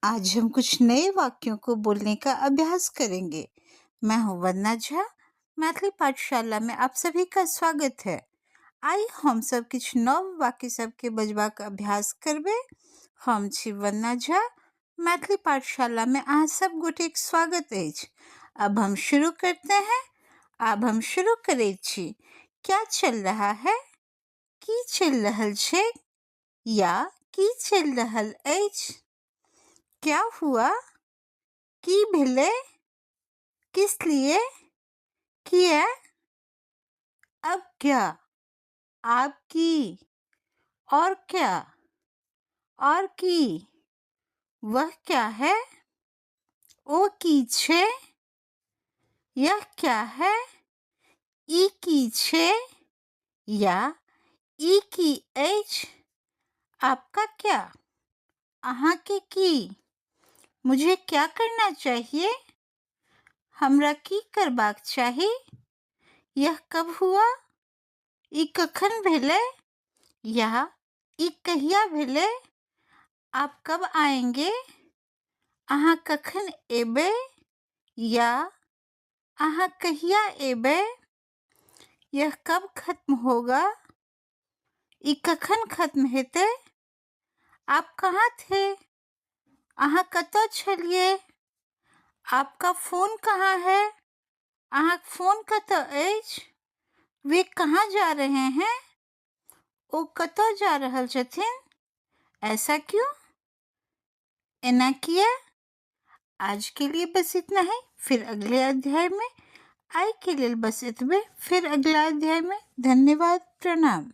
आज हम कुछ नए वाक्यों को बोलने का अभ्यास करेंगे। मैं हूं वंदना झा। मैथिली पाठशाला में आप सभी का स्वागत है। आइ हम सब किछु नव वाक्य सबके बजबाक अभ्यास करबै। हम छी वंदना झा। मैथिली पाठशाला में अहाँ सब गोटेक स्वागत अछि। अब हम शुरू करते हैं। आब हम शुरू करै छी। क्या चल रहा है? की चलि रहल छै या की चलि रहल अछि? क्या हुआ? की भेलै? किस लिए? किया? अब क्या? आब की? और क्या? और की? वह क्या है? ओ की छै? यह क्या है? ई की छै या ई की अछि? आपका क्या? अहाँके की? मुझे क्या करना चाहिए? हमरा की करबाक चाही? यह कब हुआ? ई कखन भेलै या ई कहिया भेलै? आप कब आएंगे? अहाँ कखन एबै या अहाँ कहिया एबै? यह कब खत्म होगा? ई कखन खत्म हेतै? आप कहाँ थे? अहाँ कतऽ छलियै? आपका फोन कहाँ है? अहाँके फोन कतऽ अछि? वे कहाँ जा रहे हैं? ओ कतऽ जा रहल छथिन? ऐसा क्यों? एना किया? आज के लिए बस इतना ही। फिर अगले अध्याय में। आइ के लेल बस एतबे। फिर अगला अध्याय में। धन्यवाद। प्रणाम।